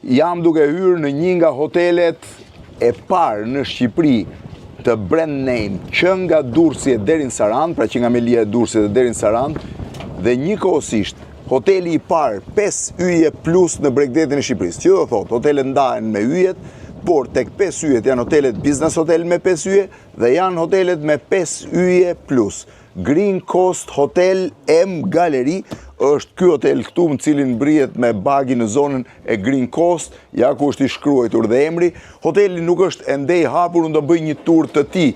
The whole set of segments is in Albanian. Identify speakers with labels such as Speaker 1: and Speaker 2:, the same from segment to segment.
Speaker 1: Jam duke hyrë në një nga hotelet e parë në Shqipëri të brand name që nga Durrësi e deri në Sarandë, pra që nga Melia e Durrësit e deri në Sarandë dhe njëkohësisht hoteli i parë 5 yje plus në bregdetin e Shqipërisë. Që do thotë, hotelet ndahen me yjet, por tek 5 yjet janë hotelet business hotel me 5 yje dhe janë hotelet me 5 yje plus. Green Coast Hotel M Gallery është ky hotel këtu në cilin mbrihet me buggy në zonën e Green Coast, ja ku është i shkruajtur dhe emri. Hoteli nuk është ende i hapur, unë do bëj një tur të tij.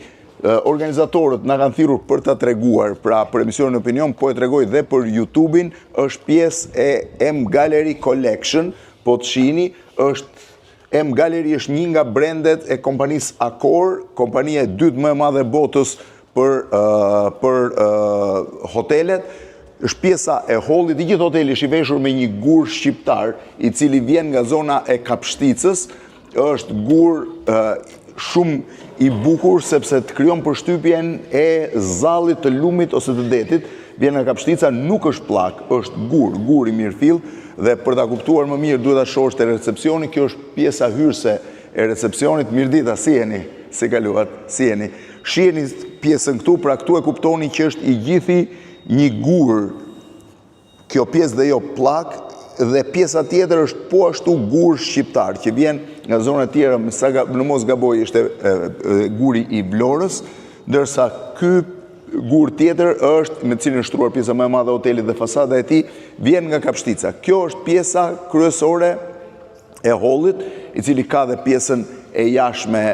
Speaker 1: Organizatorët na kanë thirrur për ta treguar, pra për emisionin Opinion, po e tregoj dhe për YouTube-in, është pjesë e M Gallery Collection, po të shihni, është M Gallery është një nga brendet e kompanisë Accor, kompania e dytë më e madhe e botës për hotelet. Është pjesa e hollit, i gjithë hoteli është i veshur me një gur shqiptar, i cili vjen nga zona e Kapshticës, është gur shumë i bukur sepse të krijon përshtypjen e zallit të lumit ose të detit, vjen nga Kapshtica, nuk është pllak, është gur, gur i mirëfilltë dhe për ta kuptuar më mirë duhet ta shohësh te recepsioni, kjo është pjesa hyrëse e recepsionit. Mirëdita, si jeni? Si kaluat? Si jeni? Shiheni pjesën këtu, pra këtu e kuptoni që është i gjithi një gur, kjo pjesë dhe jo pllak, dhe pjesa tjetër është po ashtu gur shqiptar, që vjen nga zona e tjera, në mos gaboj është guri i Vlorës, ndërsa ky gur tjetër është, me cilin është shtruar pjesa më e madhe e hotelit dhe fasada e tij, vjen nga Kapshtica. Kjo është pjesa kryesore e hollit, i cili ka dhe pjesën e jashtme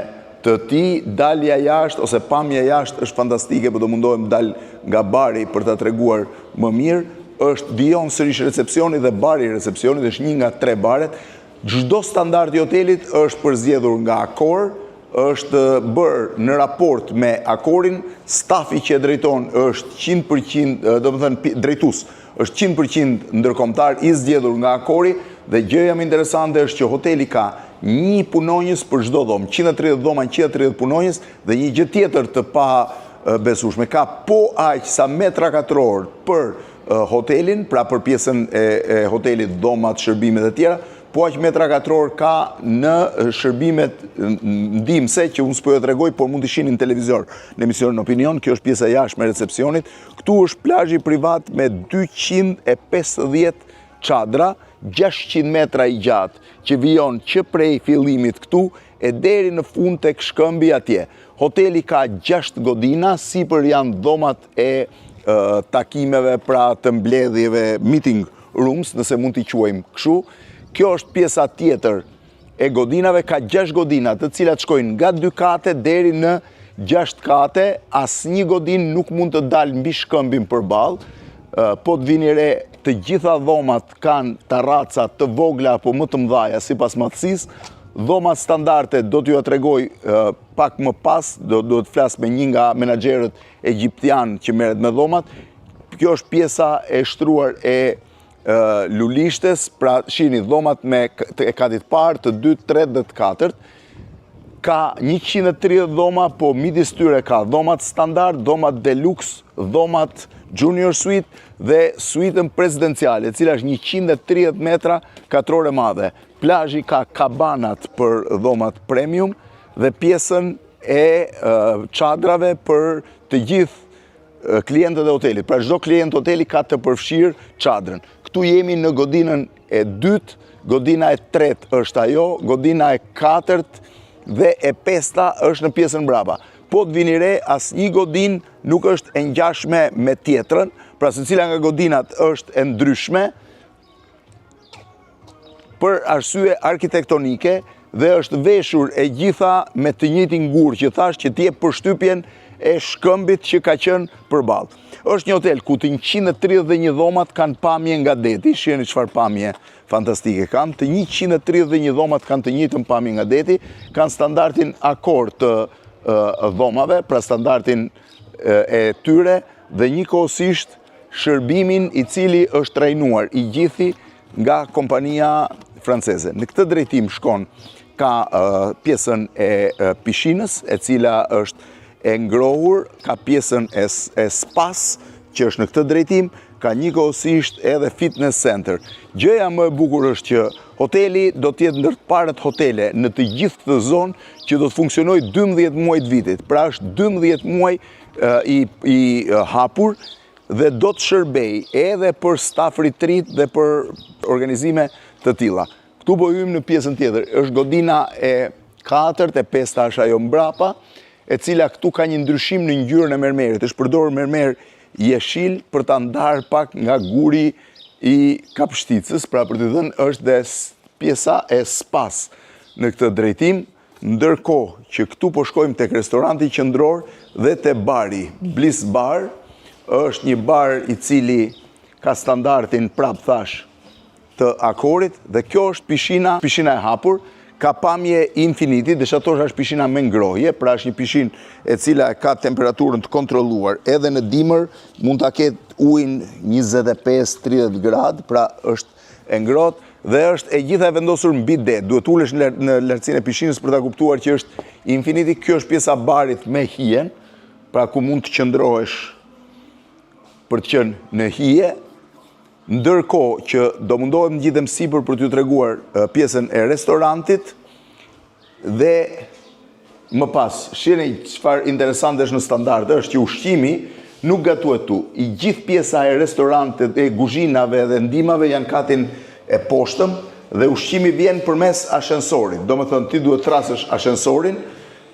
Speaker 1: të tij, dalja jashtë ose pamja jashtë është fantastike, po do mundohem dal nga bari për ta treguar më mirë. Është vijon sërish recepsioni dhe bari i recepsionit është një nga tre baret. Çdo standard i hotelit është përzgjedhur nga Accor, është bërë në raport me Accorin, stafi që e drejton është 100%, domethënë drejtues, është 100% ndërkombëtar i zgjedhur nga Accori dhe gjëja më interesante është që hoteli ka një punonjës për çdo dhomë, 130 dhoma, 130 punonjës dhe një gjë tjetër të pa besueshme, ka po aq sa metra katror për hotelin, pra për pjesën e hotelit, dhomat, shërbimet e tjera, po aq metra katror ka në shërbimet ndihmëse që unë s'po ju tregoj, por mund t'i shihni në televizor, në emisionin Opinion, kjo është pjesa jashtme e recepsionit. Këtu është plazhi privat me 250 çadra, 600 metra i gjatë, që vijon që prej fillimit këtu e deri në fund tek shkëmbi atje. Hoteli ka 6 godina, sipër janë dhomat e takimeve, pra të mbledhjeve, meeting rooms, nëse mund t'i quajmë kështu. Kjo është pjesa tjetër e godinave, ka 6 godina, të cilat shkojnë nga 2 kate deri në 6 kate, asnjë godinë nuk mund të dalë mbi shkëmbin përballë. Po të vini re, të gjitha dhomat kanë tarraca të vogla apo më të mëdha sipas madhësisë. Dhomat standarde do t'ju tregoj pak më pas, do të flas me një nga menaxherët egjiptian që merret me dhomat. Kjo është pjesa e shtruar e lulishtes, pra shihni dhomat me e katit parë, të dytë, tretë dhe të katërt. Ka 130 dhoma, po midis tyre ka dhomat standard, dhomat deluxe, dhomat junior suite dhe suitën presidenciale, e cila është 130 metra katrore madhe. Plazhi ka kabanat për dhomat premium dhe pjesën e çadrave për të gjithë klientët e hotelit. Pra çdo klient hoteli ka të përfshirë çadrën. Këtu jemi në godinën e dytë, godina e tretë është ajo, godina e katërt dhe e pesta është në pjesën mbrapa. Po të vini re, asnjë godinë nuk është e ngjashme me tjetrën, pra secila nga godinat është e ndryshme për arsye arkitektonike dhe është veshur e gjitha me të njëjtin gur që thash që t'jep përshtypjen e shkëmbit që ka qenë përballë. Është një hotel ku të 131 dhomat kanë pamje nga deti, shihni çfarë pamje fantastike kanë, të 131 dhomat kanë të njëjtën pamje nga deti, kanë standardin Accor të dhomave, pra standardin e tyre dhe njëkohësisht shërbimin i cili është trajnuar i gjithi nga kompania franceze. Në këtë drejtim shkon ka pjesën e pishinës, e cila është e ngrohur, ka pjesën e spas, që është në këtë drejtim, ka njëkohësisht edhe fitness center. Gjëja më e bukur është që hoteli ka Hoteli do të jetë ndër të parët hotele në të gjithë këtë zonë që do të funksionojë 12 muaj të vitit. Pra është 12 muaj i, i hapur dhe do të shërbejë edhe për staff retreat dhe për organizime të tilla. Këtu po hyjmë në pjesën tjetër, është godina e katërt, e pesta është ajo mbrapa, e cila këtu ka një ndryshim në ngjyrën e mermerit. Është përdorur mermer jeshil për ta ndarë pak nga guri i Kapshticës, pra për të dhënë është dhe pjesa e spas në këtë drejtim, ndërkohë që këtu po shkojmë tek restoranti qendror dhe te bari. Bliss Bar është një bar i cili ka standardin prap thashë të Accorit dhe kjo është pishina, pishina e hapur, ka pamje infiniti, desha thosha është pishina me ngrohje, pra është një pishinë e cila e ka temperaturën të kontrolluar, edhe në dimër mund ta ketë ujin 25-30 gradë, pra është e ngrohtë dhe është e gjitha e vendosur mbi det. Duhet ulesh në, në lartësinë e pishinës për ta kuptuar që është infiniti. Kjo është pjesa barit me hijen, pra ku mund të qëndrohesh për të qenë në hije. Ndërkohë që do mundohem të ngjitem sipër për t'ju treguar pjesën e restorantit dhe më pas, shihni çfarë interesante është në standard, është që ushqimi nuk gatuhet këtu. I gjithë pjesa e restorantit, e guzhinave dhe ndihmave janë katin e poshtëm dhe ushqimi vjen përmes ashensorit. Domethënë ti duhet thërrasësh ashensorin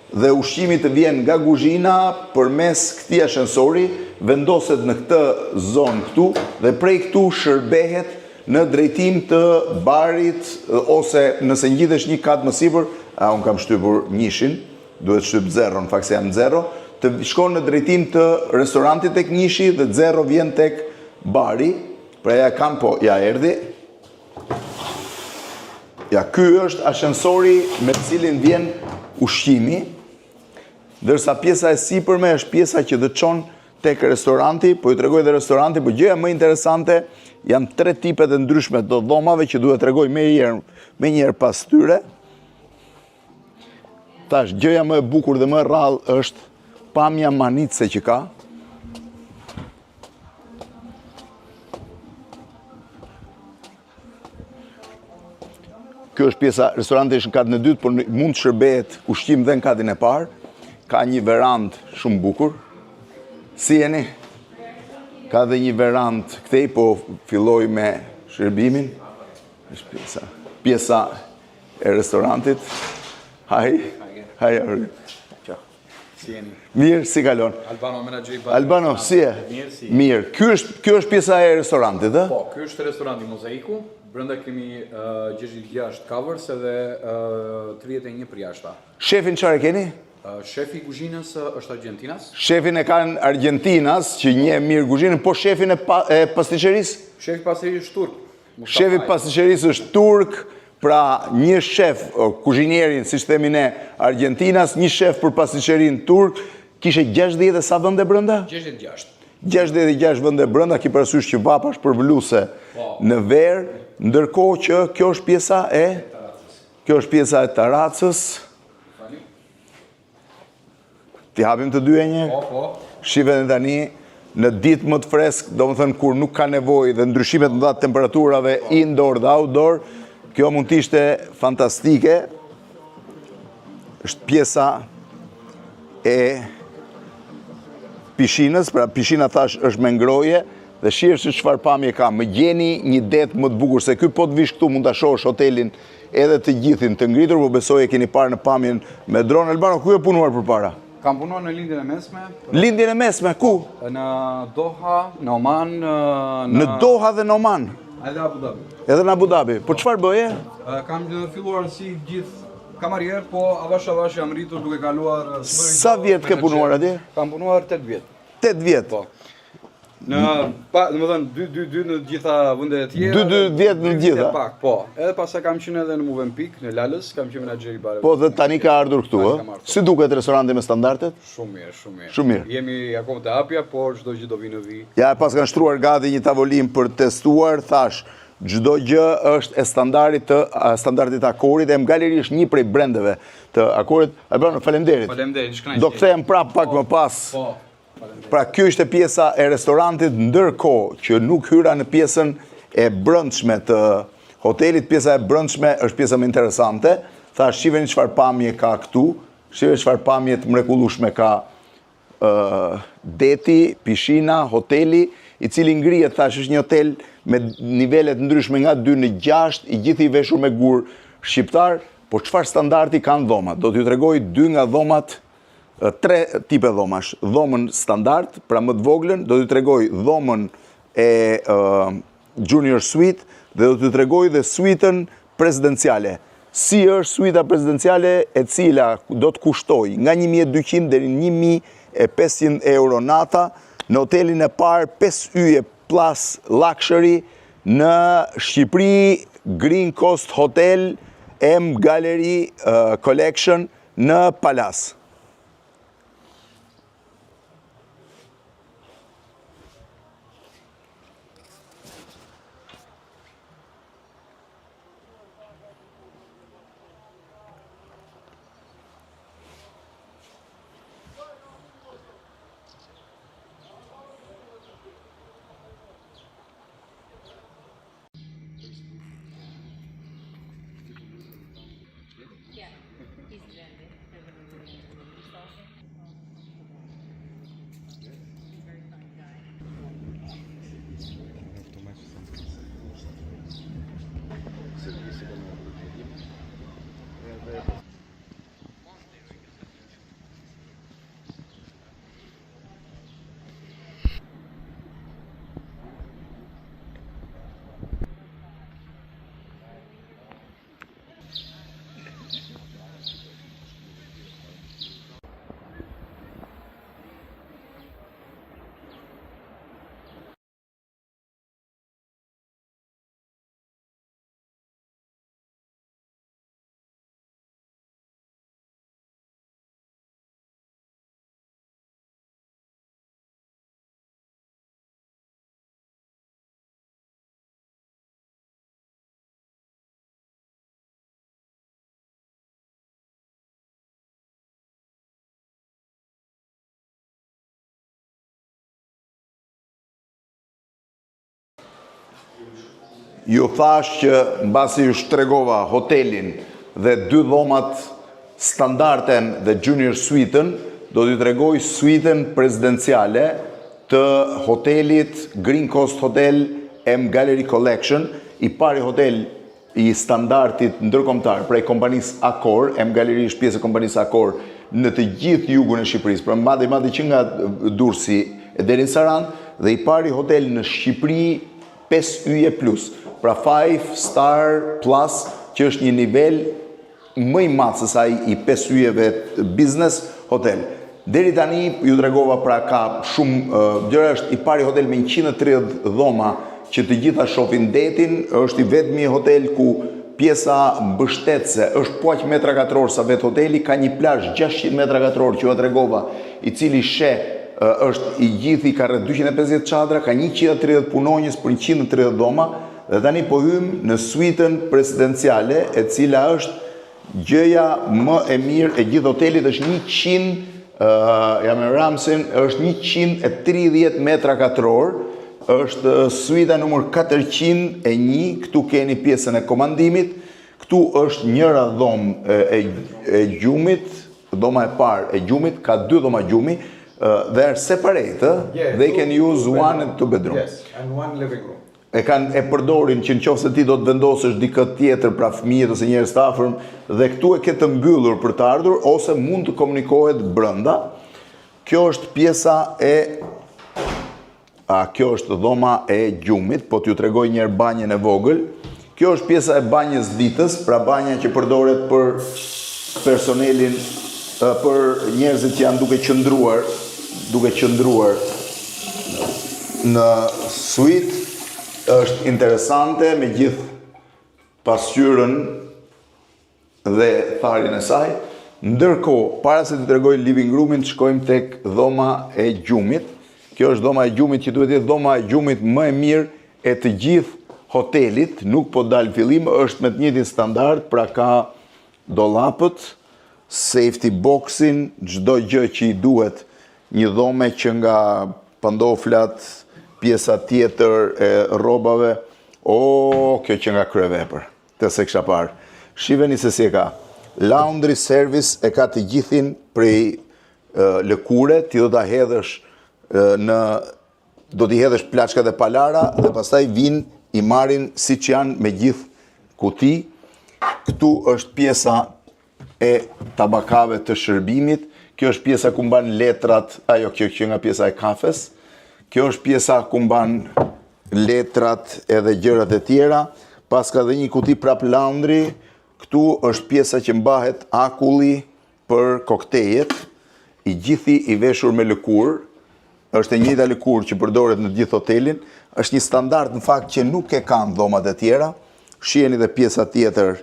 Speaker 1: Dhe ushqimi të vjen nga guzhina përmes këtij ashensori, vendoset në këtë zonë këtu dhe prej këtu shërbehet në drejtim të barit ose nëse ngjitesh një kat më sipër, a unë kam shtypur njëshin, duhet shtyp zero, në fakt se jam zero, të shkon në drejtim të restorantit tek njëshi dhe zero vjen tek bari, pra ja kam po, ja erdhi, Ja, ky është ashensori me të cilin vjen ushqimi, ndërsa pjesa e sipërme është pjesa që të çon tek restoranti, po ju tregoj dhe restoranti, po gjëja më interesante janë tre tipet e ndryshme të dhomave që duhet tregoj menjëherë, menjëherë pas tyre. Tash, gjëja më e bukur dhe më e rrallë është pamja mahnitëse që ka. Kjo është pjesa, restoranti është në katin e dytë, por mund të shërbehet ushqim dhe në katin e parë. Ka një verandë shumë bukur. Si jeni? Ka dhe një verandë këtej, po filloj me shërbimin. Është pjesa, pjesa e restorantit. Hi. Hi,
Speaker 2: Si jeni?
Speaker 1: Mirë, si kalon?
Speaker 2: Albano, menaxheri i barit.
Speaker 1: Albano, si je?
Speaker 2: Mirë, si.
Speaker 1: Mirë. Ky është kjo është pjesa e restorantit, ë?
Speaker 2: Po, ky është restoranti Mozaiku. Brenda kemi uh, 66 covers edhe uh, 31 përjashta.
Speaker 1: Shefin çfarë keni?
Speaker 2: Uh, shefi i kuzhinës është argjentinas.
Speaker 1: Shefin e kanë argjentinas, që njeh mirë kuzhinën, po shefin e, pa, e pastiçerisë?
Speaker 2: Shefi i pastiçerisë është turk.
Speaker 1: Shefi i pastiçerisë është turk, pra një shef, kuzhinierin, siç themi ne, argjentinas, një shef për pastiçerinë turk, kishe 60 e sa vende brenda?
Speaker 2: 66.
Speaker 1: 66 vende brenda, ki parasysh që vapa është përvëluese po. në verë, ndërkohë që kjo është pjesa e kjo është pjesa e tarracës. T'i hapim të dyja një?
Speaker 2: Po, po.
Speaker 1: Shifeni tani, në ditë më të freskët, domethënë kur nuk ka nevojë dhe ndryshime të mëdha të temperaturave po. indoor dhe outdoor, kjo mund të ishte fantastike. Është pjesa e pishinës, pra pishina thashë është me ngrohje dhe shihe se çfarë pamje ka. Më gjeni një det më të bukur se ky po të vish këtu mund ta shohësh hotelin Edhe të gjithin të ngritur, po besoj e keni parë në pamjen me dron. Albano, ku ke punuar përpara?
Speaker 2: Kam punuar në Lindjen e Mesme.
Speaker 1: Lindjen e Mesme, ku?
Speaker 2: Në Doha, në Oman,
Speaker 1: në... Në Doha dhe në Oman?
Speaker 2: Edhe Abu Dhabi.
Speaker 1: Edhe në Abu Dhabi. Po çfarë bëje?
Speaker 2: Kam filluar si gjithë kamarier, po avash avash jam rritur duke kaluar...
Speaker 1: Sa vjet ke punuar atje?
Speaker 2: Kam punuar 8 vjet.
Speaker 1: 8 vjet?
Speaker 2: Po. Në, pa, domethënë, 2, 2, 2 në gjitha vendet e tjera.
Speaker 1: 2, 2 vjet në gjitha.
Speaker 2: Pak, po. Edhe pastaj kam qenë edhe në Mövenpick, në Lalëz, kam qenë menaxher i bareve.
Speaker 1: Po, dhe tani ke ardhur këtu, ë? Si duket restoranti me standardet?
Speaker 2: Shumë mirë, shumë mirë.
Speaker 1: Shumë mirë.
Speaker 2: Jemi akoma te hapja, por çdo gjë do vi në
Speaker 1: vi. Ja, e paskan shtruar gati një tavolinë për testuar, thashë, çdo gjë është e standardit të standardit të Accorit, MGallery është një prej brendeve të Accorit. Albano, faleminderit.
Speaker 2: Faleminderit, kënaqësi.
Speaker 1: Do kthehem prapë pak më pas.
Speaker 2: Po.
Speaker 1: Pra kjo ishte pjesa e restorantit ndërkohë që nuk hyra në pjesën e brendshme të Hotelit pjesa e brendshme është pjesa më interesante. Tha shiheni çfarë pamje ka këtu, shiheni çfarë pamje të mrekullueshme ka ë deti, pishina, hoteli, i cili ngrihet thash është një hotel me nivele të ndryshme nga 2 në 6, i gjithi i veshur me gur shqiptar, por çfarë standardi kanë dhomat? Do t'ju tregoj dy nga dhomat tre tipe dhomash. Dhomën standard, pra më të voglën, do t'ju tregoj dhomën e uh, Junior Suite dhe do t'ju tregoj dhe suitën presidenciale. Si është suita presidenciale e cila do të kushtojë nga 1200 deri në 1500 euro nata në hotelin e parë 5 yje plus luxury në Shqipëri Green Coast Hotel M Gallery uh, Collection në Palasë. Ju thash që mbasi ju tregova hotelin dhe dy dhomat standarden dhe junior suite-ën, do t'ju tregoj suite-ën presidenciale të hotelit Green Coast Hotel M Gallery Collection, i pari hotel i standardit ndërkombëtar prej kompanisë Accor, M Gallery është pjesë e kompanisë Accor në të gjithë jugun e Shqipërisë, pra madje madje që nga Durrësi e deri në Sarandë dhe i pari hotel në Shqipëri 5 yje plus, pra 5 star plus, që është një nivel më i madh se sa ai i 5 yjeve business hotel. Deri tani ju tregova pra ka shumë uh, gjëra është i pari hotel me 130 dhoma që të gjitha shohin detin, është i vetmi hotel ku pjesa mbështetëse është po aq metra katror sa vetë hoteli, ka një plazh 600 metra katror që ju tregova, i cili sheh është i gjithi ka rreth 250 çadra, ka 130 punonjës për 130 dhoma dhe tani po hym në suitën presidenciale, e cila është gjëja më e mirë e gjithë hotelit është 100 uh, jam e Ramsin, është 130 metra katror, është suita numër 401, këtu keni pjesën e komandimit, këtu është njëra dhomë e, e, e gjumit, dhoma e parë e gjumit, ka dy dhoma gjumi, uh, they are separate, uh?
Speaker 2: Yeah,
Speaker 1: they
Speaker 2: two-
Speaker 1: can use
Speaker 2: two
Speaker 1: one
Speaker 2: bedroom.
Speaker 1: and two bedroom.
Speaker 2: Yes, and one living room.
Speaker 1: E kanë e përdorin që në qoftë se ti do të vendosësh dikë tjetër, pra fëmijët ose njerëz të afërm, dhe këtu e ke të mbyllur për të ardhur ose mund të komunikohet brenda. Kjo është pjesa e A kjo është dhoma e gjumit, po t'ju tregoj një herë banjën e vogël. Kjo është pjesa e banjës ditës, pra banja që përdoret për personelin, për njerëzit që janë duke qëndruar, duke qëndruar në suite. Është interesante me gjithë pasqyrën dhe tharjen e saj. Ndërkohë, para se të tregoj living roomin, të shkojmë tek dhoma e gjumit. Kjo është dhoma e gjumit që duhet të jetë dhoma e gjumit më e mirë e të gjithë hotelit, nuk po dal fillim, është me të njëjtin standard, pra ka dollapët, safety boxin, çdo gjë që i duhet një dhome që nga pandoflat, pjesa tjetër e rrobave. O, kjo që nga kryevepër, të s'e kisha parë. Shiveni se si e ka. Laundry service e ka të gjithin prej lëkure, ti do ta hedhësh në do t'i hedhësh plaçkat e palara dhe pastaj vijnë i marrin siç janë me gjithë kuti. Këtu është pjesa e tabakave të shërbimit. Kjo është pjesa ku mban letrat, ajo kjo që nga pjesa e kafes. Kjo është pjesa ku mban letrat edhe gjërat e tjera. Paska dhe një kuti prap laundry. Këtu është pjesa që mbahet akulli për koktejet, i gjithi i veshur me lëkurë, është e njëjta lëkurë që përdoret në gjithë hotelin, është një standard në fakt që nuk e kanë dhomat e tjera. Shiheni dhe pjesa tjetër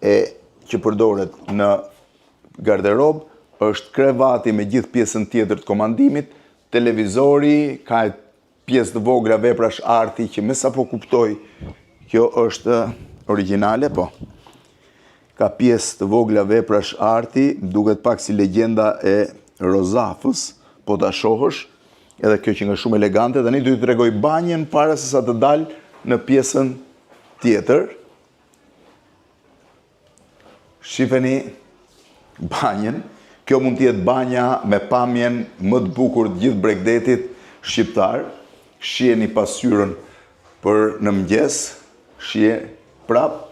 Speaker 1: e që përdoret në garderobë, është krevati me gjithë pjesën tjetër të komandimit, televizori, ka pjesë të vogla veprash arti që me sa po kuptoj, kjo është origjinale, po. Ka pjesë të vogla veprash arti, duket pak si legjenda e Rozafës, po ta shohësh, edhe kjo që nga shumë elegante, tani do t'ju tregoj banjën para se sa të dal në pjesën tjetër. Shifeni banjën. Kjo mund të jetë banja me pamjen më të bukur të gjithë bregdetit shqiptar. Shiheni pasqyrën për në mëngjes, shihe prap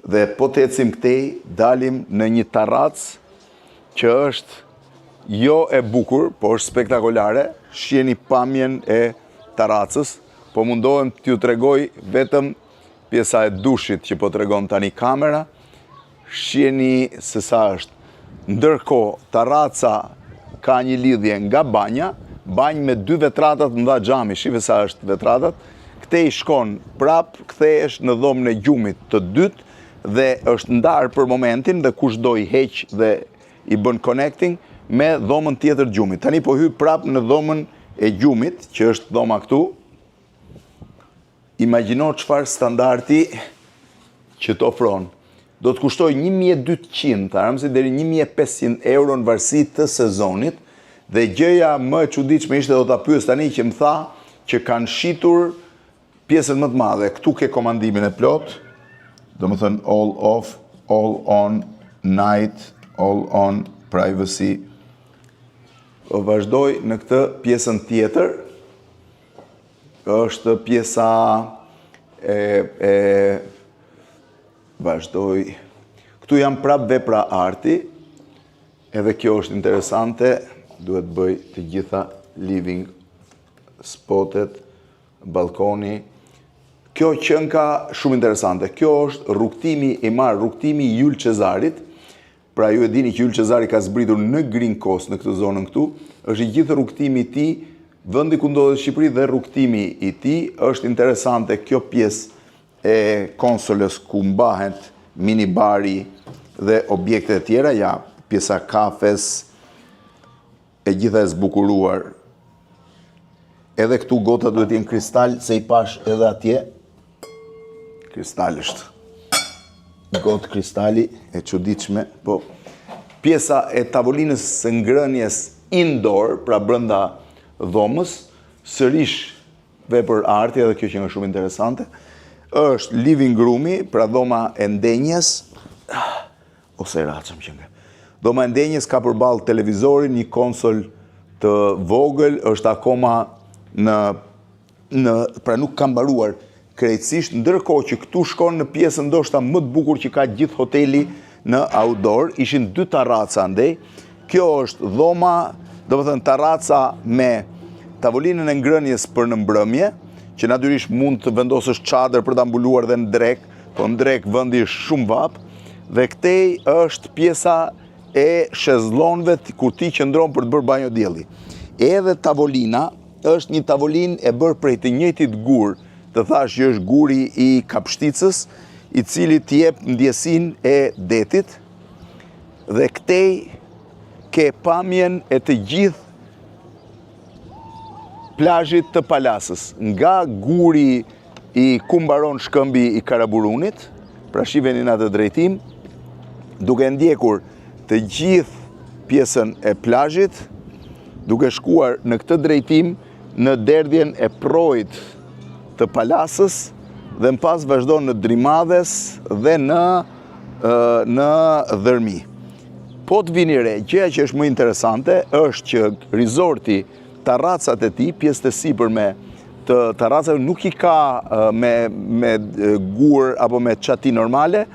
Speaker 1: dhe po të ecim këtej, dalim në një tarracë që është jo e bukur, po është spektakolare. Shiheni pamjen e tarracës, po mundohem t'ju tregoj vetëm Pjesa e dushit që po tregon tani kamera, shiheni se sa është. Ndërkohë, tarraca ka një lidhje nga banja, banjë me dy vetrata të mëdha xhami, shife sa është vetratat, këtej shkon prap, kthehesh në dhomën e gjumit të dytë dhe është ndarë për momentin dhe kush do i heq dhe i bën connecting me dhomën tjetër të gjumit. Tani po hyj prap në dhomën e gjumit, që është dhoma këtu, Imagjino çfarë standardi që të ofron. Do të kushtojë 1200, tha Ramzi, deri 1500 euro në varësi të sezonit, dhe gjëja më e çuditshme ishte do ta pyes tani që më tha që kanë shitur pjesën më të madhe. Këtu ke komandimin e plotë, domethënë all off, all on, night, all on, privacy. Po vazhdoj në këtë pjesën tjetër, është pjesa e, e vazhdoj. Këtu janë prap vepra arti, edhe kjo është interesante, duhet bëj të gjitha living spotet, balkoni. Kjo qenka shumë interesante. Kjo është rrugëtimi i marrë, rrugëtimi i Jul Cezarit, Pra ju e dini që Jul Cezari ka zbritur në Green Coast, në këtë zonën këtu, është i gjithë rrugëtimi i tij, vendi ku ndodhet Shqipëri dhe rrugëtimi i tij, është interesante kjo pjesë e konsolës ku mbahet minibari dhe objektet e tjera, ja, pjesa kafes, e gjitha e zbukuruar. Edhe këtu gota duhet jenë kristal, se i pash edhe atje. Kristal është. Gotë kristali e çuditshme, po pjesa e tavolinës së ngrënies indoor, pra brenda dhomës, sërish vepër arti, edhe kjo që nga shumë interesante, është living roomi, pra dhoma e ndenjes, ose racëm që nga. Dhoma e ndenjes ka përballë televizorin, një konsol të vogël, është akoma në, në pra nuk ka mbaruar krejtësisht, ndërkohë që këtu shkon në pjesën ndoshta më të bukur që ka gjithë hoteli në outdoor, ishin dy tarraca andej. Kjo është dhoma, domethënë tarraca me tavolinën e ngrënies për në mbrëmje, që natyrisht mund të vendosësh çadër për ta mbuluar dhe në drekë, po në drekë vendi është shumë vapë, dhe këtej është pjesa e shezlonëve kur ti qëndron për të bërë banjo dielli. Edhe tavolina është një tavolinë e bërë prej të njëjtit gur, të thash që është guri i Kapshticës, i cili të jep ndjesinë e detit, dhe këtej ke pamjen e të gjithë plazhit të Palasës, nga guri i ku mbaron shkëmbi i Karaburunit, pra shiheni në atë drejtim, duke ndjekur të gjithë pjesën e plazhit, duke shkuar në këtë drejtim në derdhjen e përroit të Palasës dhe më pas vazhdon në Drimadhes dhe në në Dhërmi. Po të vini re, gjëja që është më interesante është që resorti tarracat e tij, pjesët e sipërme të tarracave nuk i ka me me gur apo me çati normale,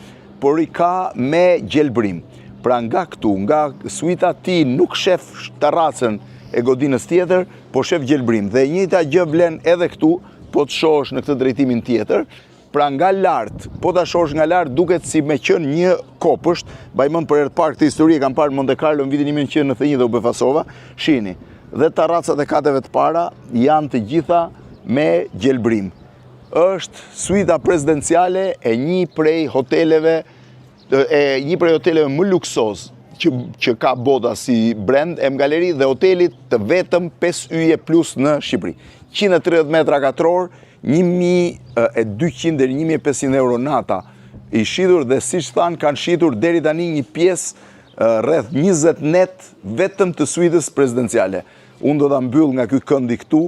Speaker 1: por i ka me gjelbrim. Pra nga këtu, nga suita ti nuk shef tarracën e godinës tjetër, po shef gjelbrim. Dhe e njëjta gjë vlen edhe këtu, po të shohësh në këtë drejtimin tjetër, pra nga lart, po ta shohësh nga lart duket si me qenë një kopësht, mbaj mend për herë të parë këtë histori e kam parë në Monte Carlo në vitin 1991 dhe u befasova, shihni. Dhe tarracat e kateve të para janë të gjitha me gjelbrim. Është suita presidenciale e një prej hoteleve e një prej hoteleve më luksoz që që ka bota si brand MGallery dhe hotelit të vetëm 5 yje plus në Shqipëri. 130 metra katror, 1200 deri 1500 euro nata i shitur dhe siç thanë kanë shitur deri tani një pjesë rreth 20 net vetëm të suitës presidenciale. Unë do ta mbyll nga ky këndi këtu,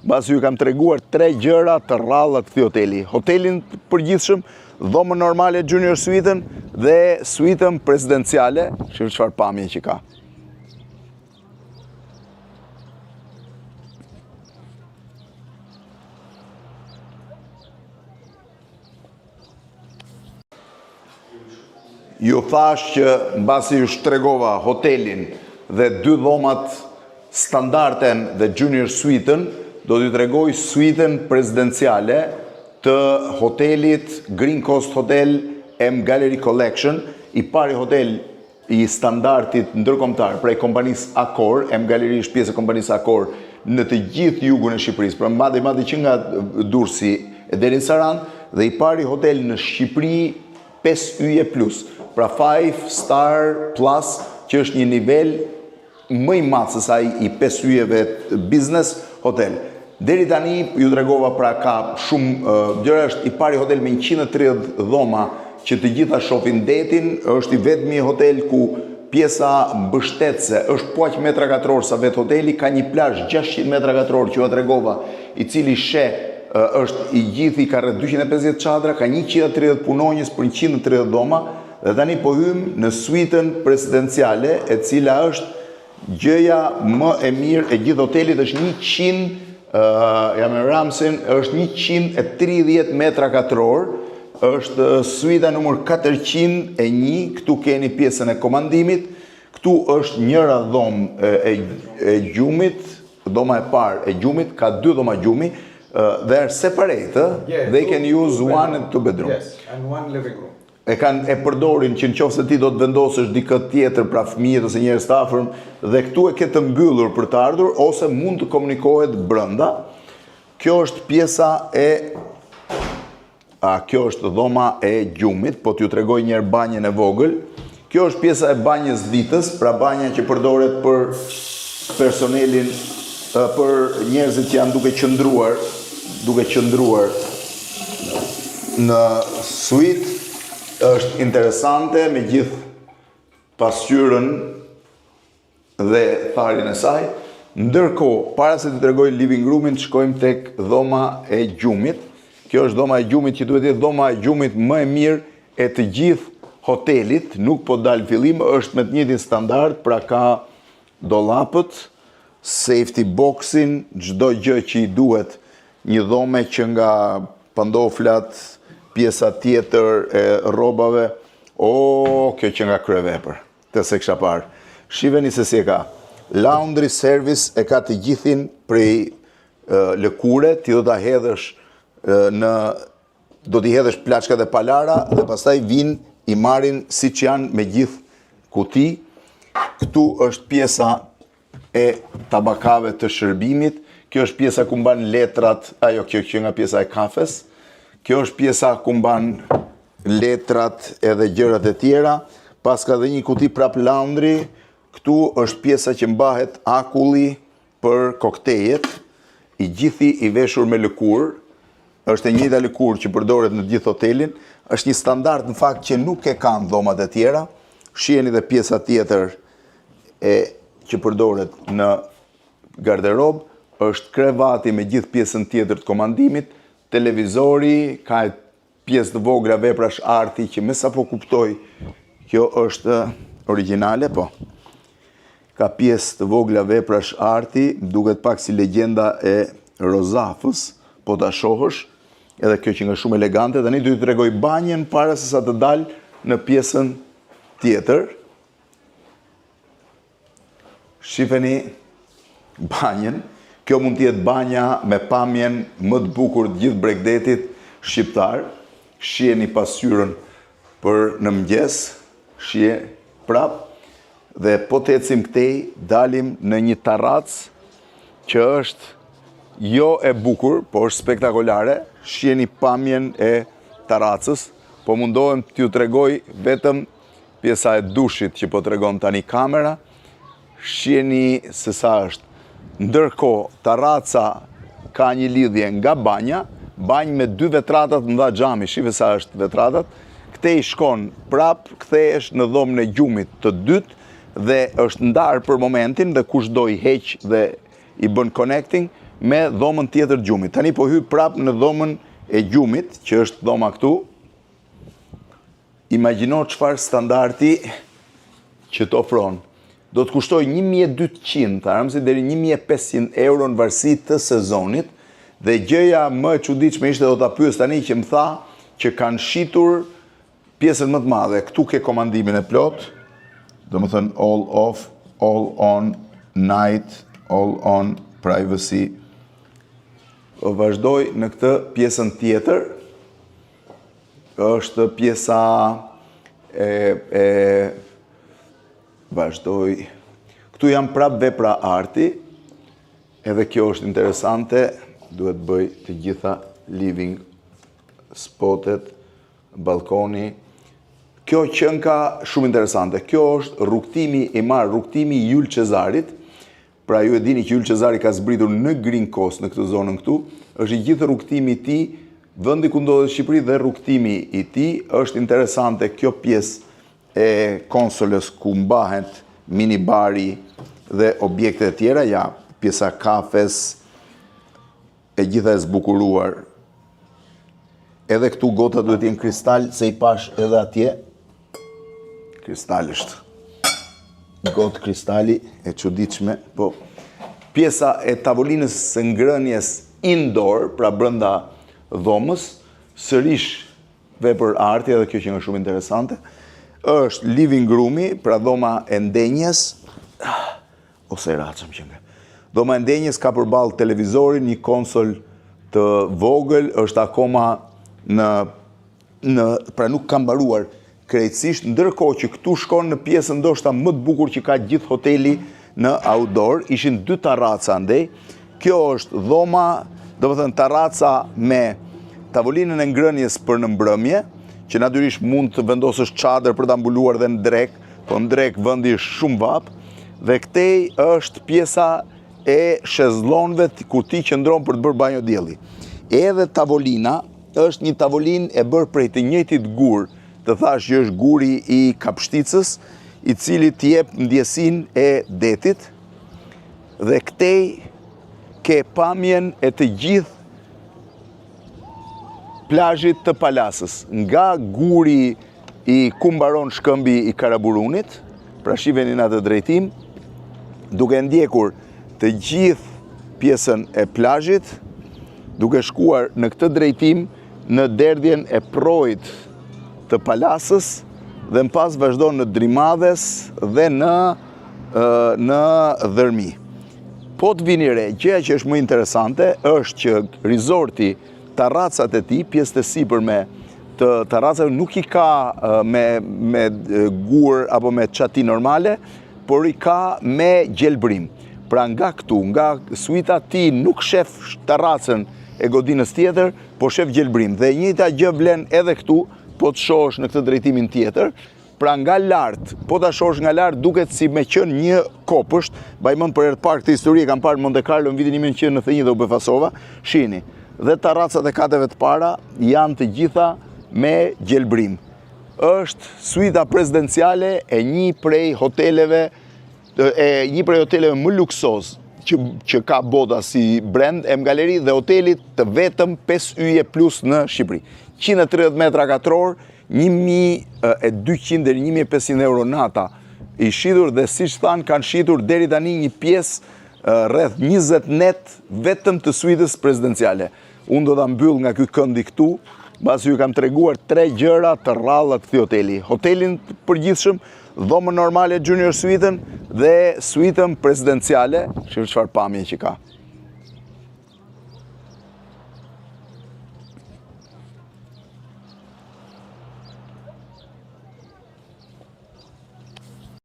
Speaker 1: mbasi ju kam treguar tre gjëra të rralla të këtij hoteli. Hotelin të përgjithshëm, dhomën normale junior suitën dhe suitën presidenciale, shih çfarë pamje që ka. Ju thashë që mbasi ju tregova hotelin dhe dy dhomat standarden dhe junior suitën, do t'ju tregoj suitën presidenciale të hotelit Green Coast Hotel MGallery Collection, i pari hotel i standardit ndërkombëtar prej kompanisë Accor, MGallery është pjesë e kompanisë Accor në të gjithë jugun e Shqipërisë, pra madje madje që nga Durrësi e deri në Sarandë dhe i pari hotel në Shqipëri 5 yje plus, pra 5 star plus, që është një nivel më i madh se sa ai i 5 yjeve business hotel. Deri tani ju tregova pra ka shumë uh, gjëra është i pari hotel me 130 dhoma që të gjitha shohin detin, është i vetmi hotel ku pjesa mbështetëse është po aq metra katror sa vetë hoteli, ka një plazh 600 metra katror që jua tregova, i cili sheh është i gjithi ka rreth 250 çadra, ka 130 punonjës për 130 dhoma dhe tani po hymë në suitën presidenciale, e cila është gjëja më e mirë e gjithë hotelit është 100 uh, jam e Ramsin, është 130 metra katror, është suita numër 401, këtu keni pjesën e komandimit, këtu është njëra dhomë e, e, e gjumit, dhoma e parë e gjumit, ka dy dhoma gjumi, uh, they are separate, uh?
Speaker 2: Yeah,
Speaker 1: they
Speaker 2: two-
Speaker 1: can use
Speaker 2: two
Speaker 1: one
Speaker 2: bedroom.
Speaker 1: and two bedroom.
Speaker 2: Yes, and one living room.
Speaker 1: E kanë e përdorin që në qoftë se ti do të vendosësh dikë tjetër, pra fëmijët ose njerëz të afërm, dhe këtu e ke të mbyllur për të ardhur ose mund të komunikohet brenda. Kjo është pjesa e A, kjo është dhoma e gjumit, po t'ju tregoj një herë banjën e vogël. Kjo është pjesa e banjës ditës, pra banja që përdoret për personelin, për njerëzit që janë duke qëndruar, duke qëndruar në suite. Është interesante me gjithë pasqyrën dhe tharjen e saj. Ndërkohë, para se të tregoj living roomin, shkojmë tek dhoma e gjumit. Kjo është dhoma e gjumit që duhet të jetë dhoma e gjumit më e mirë e të gjithë hotelit, nuk po dal fillim, është me të njëjtin standard, pra ka dollapët, safety boxin, çdo gjë që i duhet një dhome që nga pandoflat, pjesa tjetër e rrobave. O, kjo që nga kryevepër, të se kisha parë. Shiheni se si e ka. Laundry service e ka të gjithin prej lëkure, ti do ta hedhësh në do t'i hedhësh plaçkat e palara dhe pastaj vinë i marrin siç janë me gjithë kuti. Këtu është pjesa e tabakave të shërbimit. Kjo është pjesa ku mban letrat, ajo kjo që nga pjesa e kafes. Kjo është pjesa ku mban letrat edhe gjërat e tjera. Pas ka dhe një kuti prap laundry. Këtu është pjesa që mbahet akulli për koktejet, i gjithi i veshur me lëkurë. Është e njëjta lëkurë që përdoret në gjithë hotelin. Është një standard në fakt që nuk e kanë dhomat e tjera. Shiheni dhe pjesa tjetër e që përdoret në garderob, është krevati me gjithë pjesën tjetër të komandimit, televizori, ka pjesë të vogla veprash arti që me sa po kuptoj, kjo është origjinale, po. Ka pjesë të vogla veprash arti, duket pak si legjenda e Rozafës, po ta shohësh, edhe kjo që nga shumë elegante, tani do t'ju tregoj banjën para se sa të dal në pjesën tjetër. Shifeni banjën, kjo mund të jetë banja me pamjen më të bukur të gjithë bregdetit shqiptar. Shiheni pasqyrën për në mëngjes, shihe prap dhe po të ecim këtej, dalim në një tarracë që është jo e bukur, po është spektakolare. Shiheni pamjen e tarracës, po mundohem t'ju tregoj vetëm pjesa e dushit që po tregon tani kamera, shiheni se sa është. Ndërkohë, tarraca ka një lidhje nga banja, banjë me dy vetrata të mëdha xhami, shife sa është vetratat, këtej shkon prap, kthehesh në dhomën e gjumit të dytë dhe është ndarë për momentin dhe kush do i heq dhe i bën connecting me dhomën tjetër të gjumit. Tani po hyj prap në dhomën e gjumit, që është dhoma këtu, Imagjino çfarë standardi që të ofron. Do të kushtojë 1200, tha Ramzi, deri 1500 euro në varësi të sezonit, dhe gjëja më e çuditshme ishte do ta pyes tani që më tha që kanë shitur pjesën më të madhe. Këtu ke komandimin e plot, domethënë all off, all on, night, all on, privacy. Vazhdoj në këtë pjesën tjetër, është pjesa e, e vazhdoj. Këtu janë prap vepra arti, edhe kjo është interesante, duhet bëj të gjitha living spotet, balkoni. Kjo qenka shumë interesante. Kjo është rrugtimi i marrë, rrugtimi i Jul Cezarit. Pra ju e dini që Jul Cezari ka zbritur në Green Coast, në këtë zonën këtu. Është i gjithë rrugtimi i tij, vendi ku ndodhet Shqipëri dhe rrugtimi i tij. Është interesante kjo pjesë e konsolës ku mbahet minibari dhe objekte e tjera, ja, pjesa kafes, e gjitha e zbukuruar. Edhe këtu gota duhet jenë kristal, se i pash edhe atje. Kristal është. Gotë kristali e çuditshme, po pjesa e tavolinës së ngrënies indoor, pra brenda dhomës, sërish vepër arti, edhe kjo që nga shumë interesante, është living roomi, pra dhoma e ndenjes, ose e racëm që nga. Dhoma e ndenjes ka përballë televizorin, një konsol të vogël, është akoma në, në pra nuk ka mbaruar krejtësisht, ndërkohë që këtu shkon në pjesën ndoshta më të bukur që ka gjithë hoteli në outdoor, ishin dy tarraca andej. Kjo është dhoma, domethënë tarraca me tavolinën e ngrënies për në mbrëmje, që natyrisht mund të vendosësh çadër për ta mbuluar dhe në drek, po në drek vendi është shumë vap, dhe këtej është pjesa e shezlonëve kur ti qëndron për të bërë banjo dielli. Edhe tavolina është një tavolinë e bërë prej të njëjtit gur, të thash që është guri i Kapshticës, i cili të jep ndjesinë e detit, dhe këtej ke pamjen e të gjithë plazhit të Palasës, nga guri i ku mbaron shkëmbi i Karaburunit, pra shiheni në atë drejtim, duke ndjekur të gjithë pjesën e plazhit, duke shkuar në këtë drejtim në derdhjen e projit të Palasës dhe më pas vazhdon në Drimadhes dhe në në Dhërmi. Po të vini re, gjëja që është më interesante është që resorti, tarracat e tij, pjesët e sipërme të tarracave nuk i ka me, me gur apo me çati normale, por i ka me gjelbrim. Pra nga këtu, nga suita ti nuk shef tarracën e godinës tjetër, po shef gjelbrim. Dhe e njëjta gjë vlen edhe këtu, po të shohësh në këtë drejtimin tjetër, Pra nga lart, po ta shohësh nga lart duket si me qenë një kopësht. Mbaj mend për herë të parë këtë histori e kam parë në Monte Carlo në vitin 1991 dhe u befasova. Shihni, dhe tarracat e kateve të para janë të gjitha me gjelbrim. Është suita presidenciale e një prej hoteleve e një prej hoteleve më luksoz që, që ka bota si brand MGallery dhe hotelit të vetëm 5 yje plus në Shqipëri. 130 metra katror, 1200 deri 1500 euro nata i shitur dhe siç thanë kanë shitur deri tani një pjesë rreth 20 net vetëm të suitës presidenciale. Unë do ta mbyll nga ky këndi këtu, mbasi ju kam treguar tre gjëra të rralla të këtij hoteli. Hotelin të përgjithshëm, dhomën normale junior suitën dhe suitën presidenciale, shih çfarë pamje që ka.